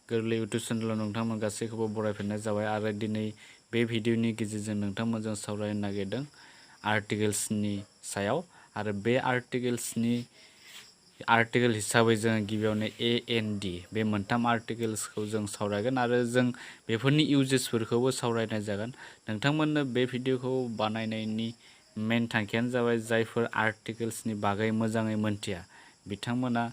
गोरलै इउटुब चेनेलाव नोंथांमोन गासैखौबो बरायफिननाय जाबाय आरो दिनै बे भिडिअनि गेजेरजों नोंथांमोनजों सावरायनो नागिरदों आर्टिकेल्सनि सायाव आरो बे आर्टिकेल हिसाबै जों गिबियावनो AND बे मोनथाम आर्टिकेल्सखौ जों सावरायगोन आरो जों बेफोरनि इउजेसफोरखौबो सावरायनाय जागोन। नोंथांमोननो बे भिडिअखौ बानायनायनि मेन थांखियानो जाबाय जायफोर आर्टिकेल्सनि बागै मोजाङै मोनथिया बिथांमोना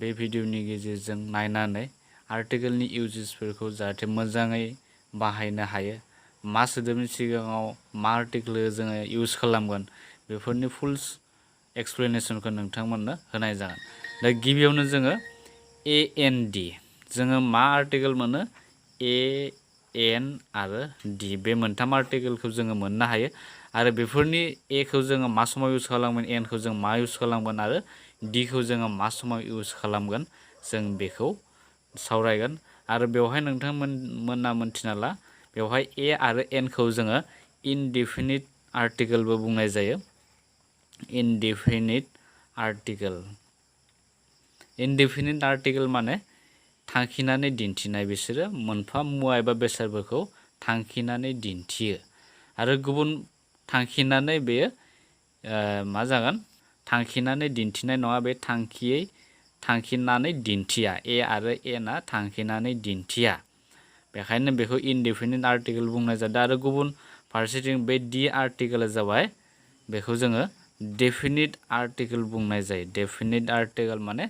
बे भिडिअनि गेजेरजों नायनानै आर्टिकेलनि इउजेसफोरखौ जाहाथे मोजाङै बाहायनो हायो, मा सोदोबनि सिगाङाव मा आर्टिकेल जोङो इउज खालामगोन बेफोरनि फुल एक्सप्लेनेसनखौ नोंथांमोननो होनाय जागोन। दा गिबियावनो जोङो AND जोङो मा आर्टिकेल मोनो AN आरो D बे मोनथाम आर्टिकेलखौ जोङो मोननो हायो आरो बेफोरनि Aखौ जोङो मा समाव इउज खालामगोन, Nखौ जों मा इउज खालामगोन आरो Dखौ जोङो मा समाव इउज खालामगोन जों बेखौ सावरायगोन। आरो बेवहाय नोंथांमोना मोनथिना ला बेवहाय A आरो Nखौ जोङो इनडेफिनिट आर्टिकेलबो बुंनाय जायो। इनडेफिनिट आर्टिकेल माने थांखिनानै दिन्थिनाय, बिसोरो मोनफा मुवा एबा बेसादफोरखौ थांखिनानै दिन्थियो आरो गुबुन थांखिनानै बेयो मा जागोन थांखिनानै दिन्थिनाय नङा, बे थांखिनानै दिन्थिया। A आरो Nआ थांखिनानै दिन्थिया, बेखायनो बेखौ इनडेफिनिट आर्टिकेल बुंनाय जादों। आरो गुबुन फारसेथिं बे D आर्टिकेला जाबाय बेखौ जोङो डेफिनिट आर्टिकेल बुंनाय जायो। डेफिनिट आर्टिकेल माने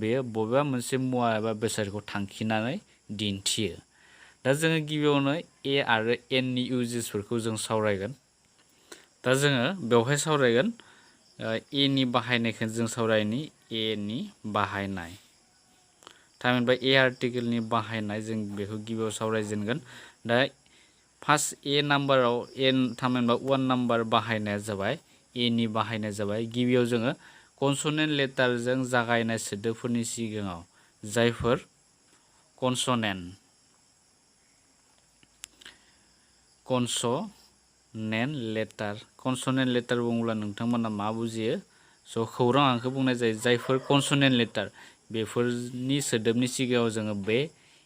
बेयो बबेबा मोनसे मुवा एबा बेसादखौ थांखिनानै दिन्थियो। दा जोङो गिबियावनो A आरो Nनि इउजेसफोरखौ जों सावरायगोन। दा जोङो बेवहाय सावरायगोन Aनि बाहायनायखौ जों सावरायनि Aनि बाहायनाय थामहिनबा A आर्टिकेलनि बाहायनाय जों बेखौ गिबियाव सावरायजेनगोन। दा फार्स्ट A नाम्बाराव थामहिनबा 1 नाम्बार बाहायनाया जाबाय Aनि बाहायनाया जाबाय गिबियाव जोङो कनसनेन्ट लेटारजों जागायनाय सोदोबफोरनि सिगाङाव जायफोर कनसनेन्ट लेटार बुङोब्ला नोंथांमोना मा बुजियो? स' खौरां हांखो बुंनाय जायो। जायफोर कनसनेन्ट लेटार बेफोरनि सोदोबनि सिगाङाव जोङो बे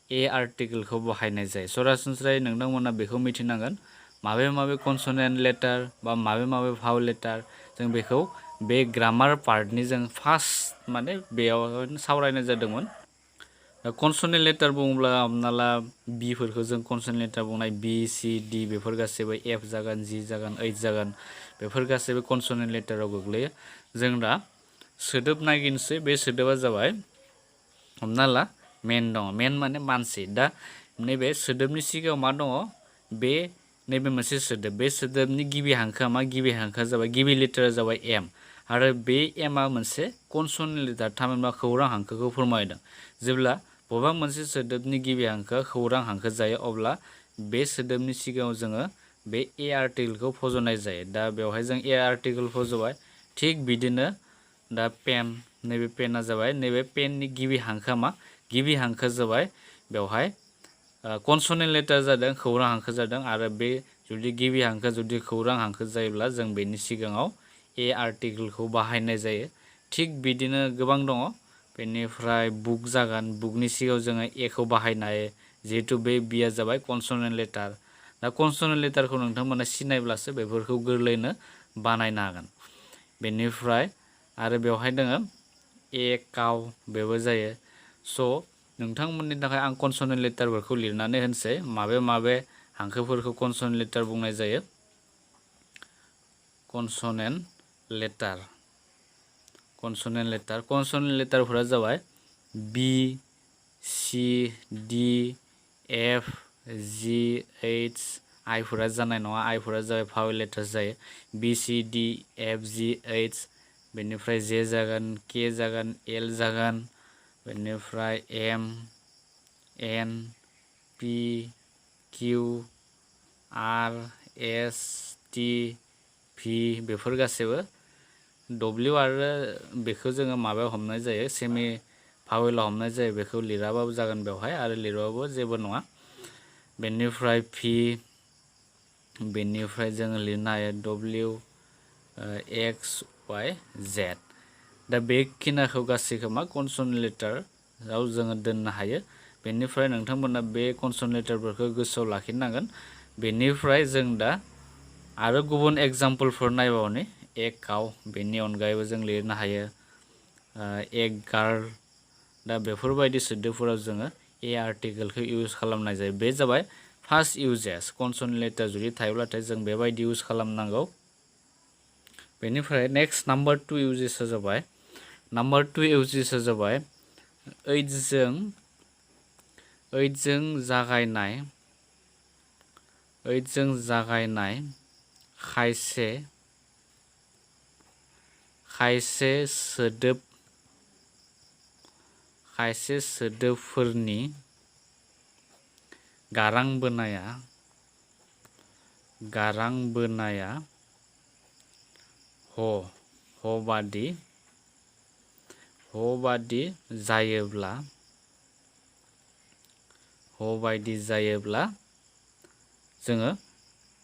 A आर्टिकेलखौ बाहायनाय जायो। सरासनस्रायै नोंथांमोना बेखौ मिथिनांगोन माबे कनसनेन्ट लेटार बा माबे भावेल लेटार जों बेखौ बे ग्रामार पार्टनि जों फार्स्ट माने बेयाव सावरायनाय जादोंमोन। कनसनेन्ट लेटार बुङोब्ला हमना ला बिफोरखौ जों कनसनेन्ट लेटार बुंनाय B, C, D बेफोर गासैबो F जागोन, G जागोन, H जागोन, बेफोर गासैबो कनसनेन्ट लेटाराव गोग्लैयो। जों दा सोदोब नागिरनोसै। बे सोदोबा जाबाय हमना ला मेन दङ, मेन माने मानसि। दा नैबे सोदोबनि सिगाङाव मा दङ? नैबे मोनसे सोदोब, बे सोदोबनि गिबि हांखोआ मा? गिबि हांखोआ जाबाय, गिबि लेटारा जाबाय M आरो बे Mआ मोनसे कनसनेन्ट लेटार थामहिनबा खौरां हांखोखौ फोरमायदों। जेब्ला बबेबा मोनसे सोदोबनि गिबि हांखोआ खौरां हांखो जायो अब्ला बे सोदोबनि सिगाङाव जोङो बे A आर्टिकेलखौ फज'नाय जायो। दा बेवहाय जों A आर्टिकेल फज'बाय। थिग बिदिनो दा पेन, नैबे पेनआ जाबाय, नैबे पेननि गिबि हांखोआ मा? गिबि हांखोआ जाबाय बेवहाय कनसनेन्ट लेटार जादों, खौरां हांखो जादों आरो बे जुदि गिबि हांखोआ जुदि खौरां हांखो जायोब्ला जों बेनि सिगाङाव A आर्टिकेलखौ बाहायनाय जायो। थिग बिदिनो गोबां दङ। बेनिफ्राय बुक जागोन, बुकनि सिगाङाव जोङो Aखौ बाहायनो हायो जिहेथु बे Bआ जाबाय कनसनेन्ट लेटार। दा कनसनेन्ट लेटारखौ नोंथांमोना सिनायब्लासो बेफोरखौ गोरलैनो बानायनो हागोन। बेनिफ्राय आरो बेवहाय दोङो A काउ बेबो जायो। स' नोंथांमोननि थाखाय आं कनसनेन्ट लेटारफोरखौ लिरनानै होनोसै माबे हांखोफोरखौ कनसनेन्ट लेटार बुंनाय जायो। कनसनेन्ट लेटारफोरा जाबाय B, C, D, F, G, H, आइफोरा जानाय नङा, आइफोरा जाबाय भावेल लेटार जायो। B, C, D, F, G, H, बेनिफ्राय J जागोन, K जागोन, L जागोन, बेनिफ्राय M, N, P, Q, R, S, T, V बेफोर गासैबो W आरो बेखौ जोङो माबायाव हमनाय जायो, सेमि भावेलाव हमनाय जायो। बेखौ लिराबाबो जागोन बेवहाय आरो लिरबाबो जेबो नङा। बेनिफ्राय P, बेनिफ्राय जोङो लिरनो हायो W, X, Y, Z। दा बेखिनिखौ गासैखौ मा कनसनेन्ट लेटाराव जोङो दोननो हायो। बेनिफ्राय नोंथांमोना बे कनसोनेन्ट लेटारफोरखौ गोसोआव लाखिनांगोन। बेनिफ्राय जों दा आरो गुबुन एग्जाम्पलफोर नायबावनि ए काउ बेनि अनगायैबो जों लिरनो हायो ए गार्ल। दा बेफोरबायदि सोदोबफोराव जोङो ए आर्टिकेलखौ इउज खालामनाय जायो। बे जाबाय फार्स्ट इउजेस। कनसोनेन्ट लेटार जुदि थायोब्लाथाय जों बेबायदि इउज खालामनांगौ। बेनिफ्राय नेक्स्ट नाम्बार 2 इउजेसआ जाबाय ओइटजों जागायनाय खायसे सोदोबफोरनि गारां बोनाया ह बादि जायोब्ला जोङो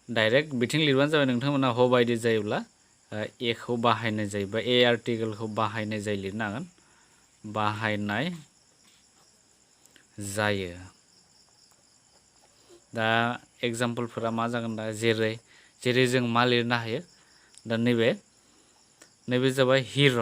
डाइरेक्ट बिथिं लिरबानो जाबाय नोंथांमोना ह बायदि जायोब्ला ए खौ बाहायनाय जायो बा ए आर्टिकेलखौ बाहायनाय जायो लिरनो हागोन। बाहायनाय जायो। दा एग्जाम्पलफोरा मा जागोन दा जेरै जों मा लिरनो हायो दा नैबे जाबाय हिर'।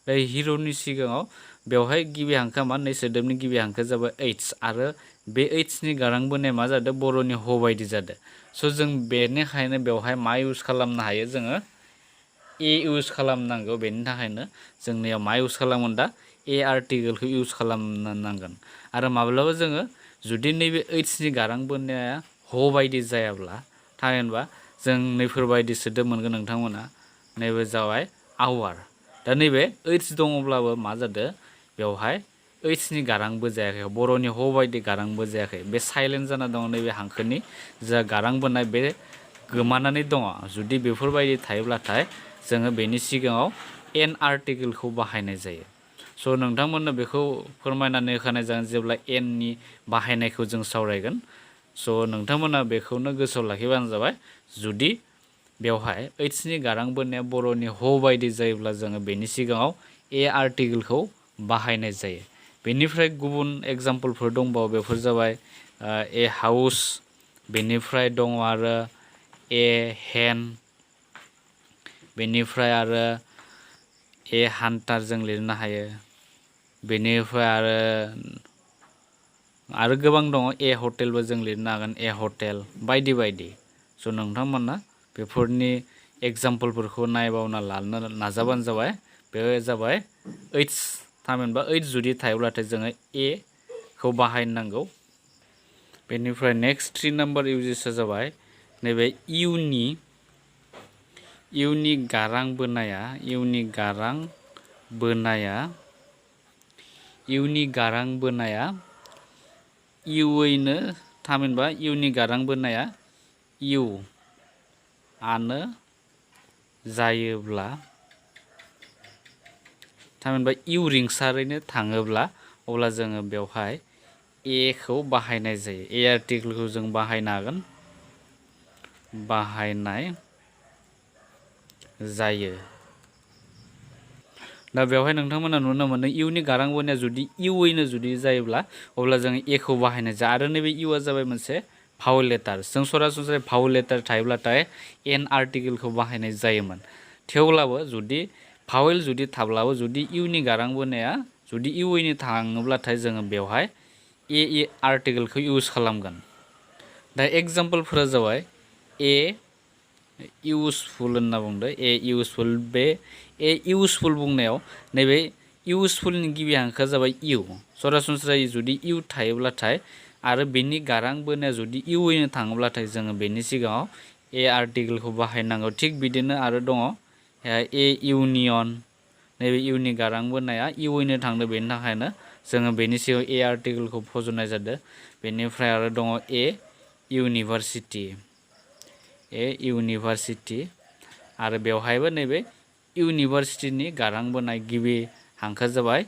दा हिर'नि सिगाङाव बेवहाय गिबि हांखोआ मा नै सोदोबनि गिबि हांखोआ जाबाय ओइस आरो बे ओइसनि गारां बोनाया मा जादों बर'नि ह बायदि जादों। स' जों बेनिखायनो बेवहाय मा इउज खालामनो हायो जोङो ए इउज खालामनांगौ। बेनि थाखायनो जोंनियाव मा इउज खालामगोन दा ए आर्टिकेलखौ इउज खालामनो नांगोन। आरो माब्लाबा जोङो जुदि नैबे ओइसनि गारां बोनाया ह बायदि जायाब्ला थामहिनबा जों नैफोरबायदि सोदोब मोनगोन नोंथांमोना। नैबे जाबाय आवार। दा नैबे ओइस दङब्लाबो मा जादों बेवहाय ओइसनि गारांबो जायाखै, बर'नि ह बायदि गारांबो जायाखै। बे साइलेन्ट जाना दङ। नैबे हांखोनि जा गारां बोनाय बे गोमानानै दङ। जुदि बेफोरबायदि थायोब्लाथाय जोङो बेनि सिगाङाव एन आर्टिकेलखौ बाहायनाय जायो। स' नोंथांमोननो बेखौ फोरमायनानै होखानाय जागोन जेब्ला एननि बाहायनायखौ जों सावरायगोन। स' नोंथांमोना बेखौनो गोसोआव लाखिबानो जाबाय। जुदि बेवहाय ओइसनि गारां बोनाया बर'नि ह बायदि जायोब्ला जोङो बेनि सिगाङाव ए आर्टिकेलखौ बाहायनाय जायो। बेनिफ्राय गुबुन एग्जाम्पलफोर दंबावो बेफोर जाबाय ए हाउस। बेनिफ्राय दङ आरो ए हेन। बेनिफ्राय आरो ए हान्टार जों लिरनो हायो। बेनिफ्राय आरो गोबां दङ ए हटेलबो जों लिरनो हागोन ए हटेल बायदि बायदि। स' नोंथांमोना बेफोरनि एग्जाम्पलफोरखौ नायबावना लानो नाजाबानो जाबाय। बे जाबाय ओइस थामहिनबा ओइस जुदि थायोब्लाथाय जोङो ए खौ बाहायनांगौ। बेनिफ्राय नेक्स्ट 3 नाम्बार इउजेसआ जाबाय नैबे इउनि गारां बोनाया इउयैनो थामहिनबा इउनि गारां बोनाया इउ आनो जायोब्ला थामहिनबा इउ रिंसारैनो थाङोब्ला अब्ला जोङो बेवहाय ए खौ बाहायनाय जायो। ए आर्टिकेलखौ जों बाहायनो हागोन। बाहायनाय जायो। दा बेवहाय नोंथांमोना नुनो मोनो इउनि गारां बोनाया जुदि इउयैनो जुदि जायोब्ला अब्ला जों ए खौ बाहायनाय जाया। आरो नैबे इउआ जाबाय मोनसे भावेल लेटार। जों सरासनस्रायै भावेल लेटार थायोब्लाथाय एन आर्टिकेलखौ बाहायनाय जायोमोन। थेवब्लाबो जुदि भावेल जुदि थाब्लाबो जुदि इउनि गारां बोनाया जुदि इउयैनो थाङोब्लाथाय जोङो बेवहाय ए आर्टिकेलखौ इउज खालामगोन। दा एग्जाम्पलफोरा जाबाय ए इउसफुल होनना बुंदो। ए इउसफुल। बे ए इउसफुल बुंनायाव नैबे इउसफुलनि गिबि हांखोआ जाबाय इउ। सरासनस्रायै जुदि इउ थायोब्लाथाय आरो बेनि गारां बोनाया जुदि इउयैनो थाङोब्लाथाय जोङो बेनि सिगाङाव ए आर्टिकेलखौ बाहायनांगौ। थिग बिदिनो आरो दङ ए इउनियन। नैबे इउनि गारां बोनाया इउयैनो थांदों बेनि थाखायनो जोङो बेनि सिगाङाव ए आर्टिकेलखौ फज'नाय जादों। बेनिफ्राय आरो दङ ए इउनिभारसिटि आरो बेवहायबो नैबे इउनिभारसिटिनि गारां बोनाय गिबि हांखोआ जाबाय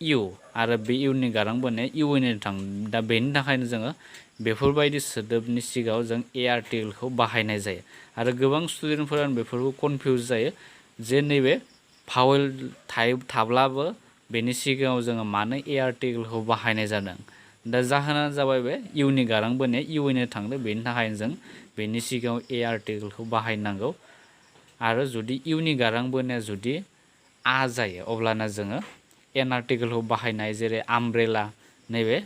इउ आरो बे इउनि गारां बोनाया इउयैनो थाङो। दा बेनि थाखायनो जोङो बेफोरबायदि सोदोबनि सिगाङाव जों ए आर्टिकेलखौ बाहायनाय जायो। आरो गोबां स्टुडेन्टफोरानो बेफोरखौ कनफिउस जायो जे नैबे भावेल थाब्लाबो बेनि सिगाङाव जोङो मानो ए आर्टिकेलखौ बाहायनाय जादों। दा जाहोना जाबाय बे इउनि गारां बोनाया इउनो थांदो, बेनि थाखायनो जों बेनि सिगाङाव ए आर्टिकेलखौ बाहायनांगौ। आरो जुदि इउनि गारां बोनाया जुदि आ जायो अब्लाना जोङो एन आर्टिकेलखौ बाहायनाय, जेरै आमब्रेला, नैबे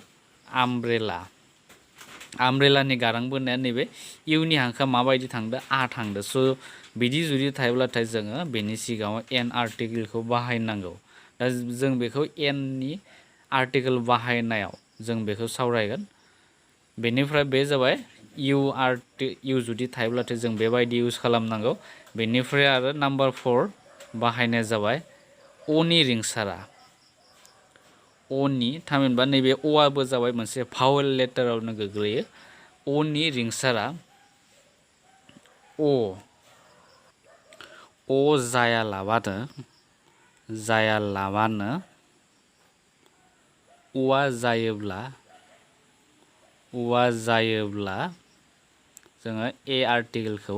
आमब्रेलानि गारां बोनाया नैबे इउनि हांखोआ माबायदि थांदो, आ थांदो। स' बिदि जुदि थायोब्लाथाय जोङो बेनि सिगाङाव एन आर्टिकेलखौ बाहायनांगौ। दा जों बेखौ एननि आर्टिकेल बाहायनायाव जों बेखौ सावरायगोन। बेनिफ्राय बे जाबाय इउ जुदि थायोब्लाथाय जों बेबायदि इउज खालामनांगौ। बेनिफ्राय आरो नाम्बार 4 बाहायनाया जाबाय अनि रिंसारा। अनि थामहिनबा नैबे अआबो जाबाय मोनसे भावेल लेटारावनो गोग्लैयो। अनि रिंसारा अ जायालाबानो औवा जायोब्ला जोङो ए आर्टिकेलखौ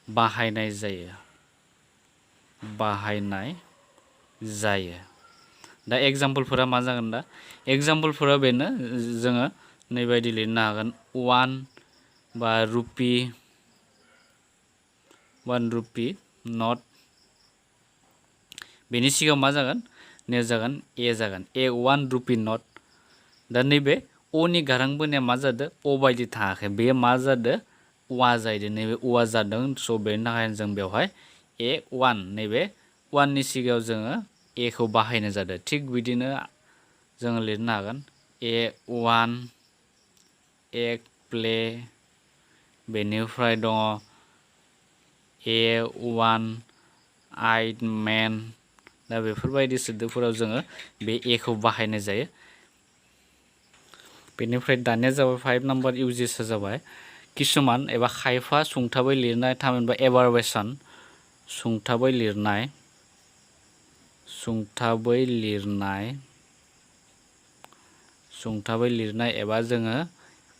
बाहायनाय जायो। दा एग्जाम्पलफोरा मा जागोन? दा एग्जाम्पलफोरा बेनो, जोङो नैबायदि लिरनो हागोन। 1 बा रुपि नट, बेनि सिगाङाव मा जागोन? ने जागोन ए जागोन। ए 1 रुपि नट। दा नैबे अनि गारां बोनाया मा जादों? अ बायदि थाङाखै, बेयो मा जादों? औवा जाहैदों। नैबे औवा जादों। स' बेनि थाखायनो जों बेवहाय ए 1, नैबे 1नि सिगाङाव जोङो एखौ बाहायनाय जादों। थिग बिदिनो जोङो लिरनो हागोन ए 1 एग प्ले, बेनिफ्राय दङ ए 1 आइड मेन। दा बेफोरबायदि सोदोबफोराव जोङो बे एखौ बाहायनाय जायो। बेनिफ्राय दानिया जाबाय 5 नाम्बार इउजेसआ जाबाय किसुमान एबा खायफा सुंथाबै लिरनाय, थामहिनबा एबारवेशन, सुंथाबै लिरनाय एबा जोङो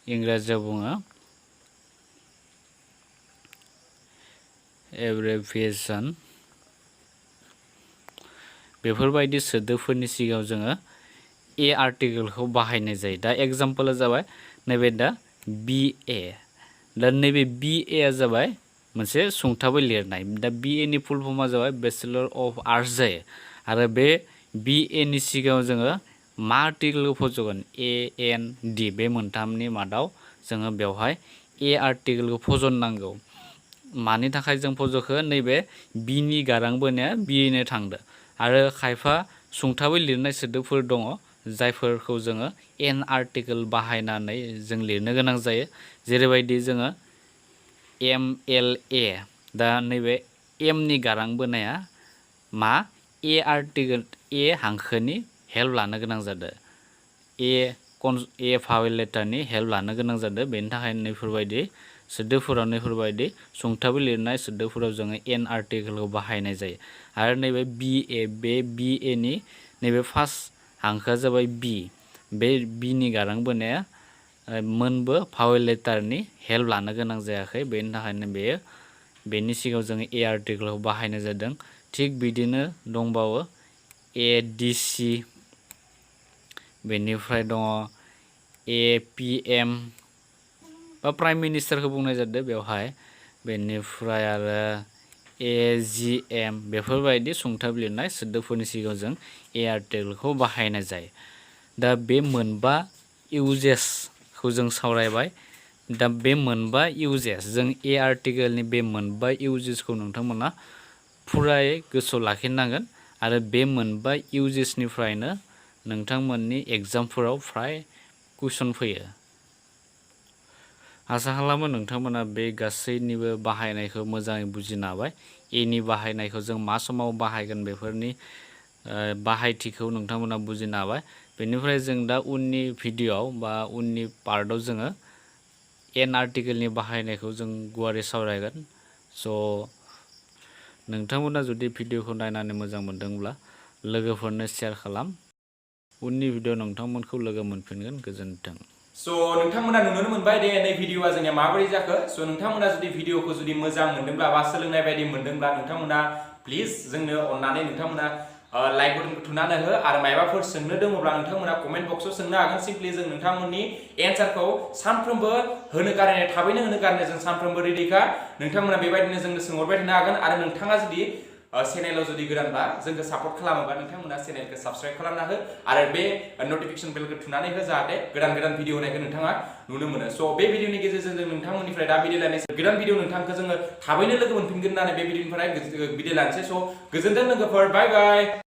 इंराजियाव बुङो एब्रिभिएशन। बेफोरबायदि सोदोबफोरनि सिगाङाव जोङो ए आर्टिकेलखौ बाहायनाय जायो। दा एग्जाम्पला जाबाय नैबे दा बि ए। दा नैबे बि एआ जाबाय मोनसे सुंथाबै लिरनाय। दा बि एनि फुल फर्मआ जाबाय बेचेलर अफ आर्ट्स जायो। आरो बे बि एनि सिगाङाव जोङो मा आर्टिकेलखौ फज'गोन? ए एन डि, बे मोनथामनि मादाव जोङो बेवहाय ए आर्टिकेलखौ फज'नांगौ। मानि थाखाय जों फज'खो? नैबे बिनि गारां बोनाया बिनो थांदो। आरो खायफा सुंथाबै लिरनाय सोदोबफोर दङ जायफोरखौ जोङो एन आर्टिकेल बाहायनानै जों लिरनो गोनां जायो। जेरैबायदि जोङो MLA। दा नैबे एमनि गारां बोनाया मा? ए आर्टिकेल, ए हांखोनि हेल्प लानो गोनां जादों। ए भावेल लेटारनि हेल्प लानो गोनां जादों। बेनि थाखायनो नैफोरबायदि सोदोबफोराव, नैफोरबायदि सुंथाबै लिरनाय सोदोबफोराव जोङो एन आर्टिकेलखौ बाहायनाय जायो। आरो नैबे बि ए, बे बि एनि नैबे फार्स्ट हांखोआ जाबाय बि। बे बिनि गारां बोनाया मोनबो भावेल लेटारनि हेल्प लानो गोनां जायाखै। बेनि थाखायनो बेनि सिगाङाव जोङो ए आर्टिकेलखौ बाहायनाय जादों। थिग बिदिनो दंबावो ADC, बेनिफ्राय दङ APM बा प्राइम मिनिस्टारखौ बुंनाय जादों बेवहाय। बेनिफ्राय आरो AGM, बेफोरबायदि सुंथाब लिरनाय सोदोबफोरनि सिगाङाव जों ए आर्टिकेलखौ बाहायनाय जायो। दा बे मोनबा इउजेसखौ जों सावरायबाय। दा बे मोनबा इउजेस, जों ए आर्टिकेलनि बे मोनबा इउजेसखौ नोंथांमोना फुरायै गोसोआव लाखिनांगोन। आरो बे मोनबा इउजेसनिफ्रायनो नोंथांमोननि एग्जामफोराव फ्राय कुइसन फैयो। आसा खालामो नोंथांमोना बे गासैनिबो बाहायनायखौ मोजाङै बुजिनो हाबाय। एनि बाहायनायखौ जों मा समाव बाहायगोन बेफोरनि बाहायथिखौ नोंथांमोना बुजिनो हाबाय। बेनिफ्राय जों दा उननि भिडिअ'आव बा उननि पार्टआव जोङो एन आर्टिकेलनि बाहायनायखौ जों गुवारै सावरायगोन। स' नोंथांमोना जुदि भिडिअ'खौ नायनानै मोजां मोनदोंब्ला लोगोफोरनो शेयार खालाम। उननि भिडिअ' नोंथांमोनखौ लोगो मोनफिनगोन। गोजोन्थों। नोंथांमोना नुनो मोनबाय दे नै भिडिअ'आ जोंनिया माबोरै जाखो। नोंथांमोना जुदि भिडिअ'खौ जुदि मोजां मोनदोंब्ला बा सोलोंनाय बायदि मोनदोंब्ला नोंथांमोना प्लिज जोंनो अननानै नोंथांमोना लाइक बटनखौ थुनानै हो आरो मायबाफोर सोंनो दङब्ला नोंथांमोना कमेन्ट बक्सआव सोंनो हागोन सिम्पलि जों नोंथांमोननि एन्सारखौ सानफ्रोमबो होनो गारनाय थाबैनो होनो गारनाय जों सानफ्रोमबो रेडिखा नोंथांमोना बेबायदिनो जोंनो सोंहरबाय थानो हागोन आरो नोंथाङा जुदि चेनेलाव जुदि गोदानबा जोंखौ सापर्ट खालामोबा नोंथांमोना चेनेलखौ साबस्क्राइब खालामना हो आरो बे नटिफिकेशन बेलखौ थुनानै हो जाहाथे गोदान गोदान भिडिअ होनायखौ नोंथाङा नुनो मोनो स' बे भिडिअनि गेजेरजों जों नोंथांमोननिफ्राय दा बिदाय लानोसै गोदान भिडिअ नोंथांखौ जोङो थाबैनो लोगो मोनफिनगोन होननानै बे भिडिअनिफ्राय बिदाय लानोसै स' गोजोनथों लोगोफोर बाय बाय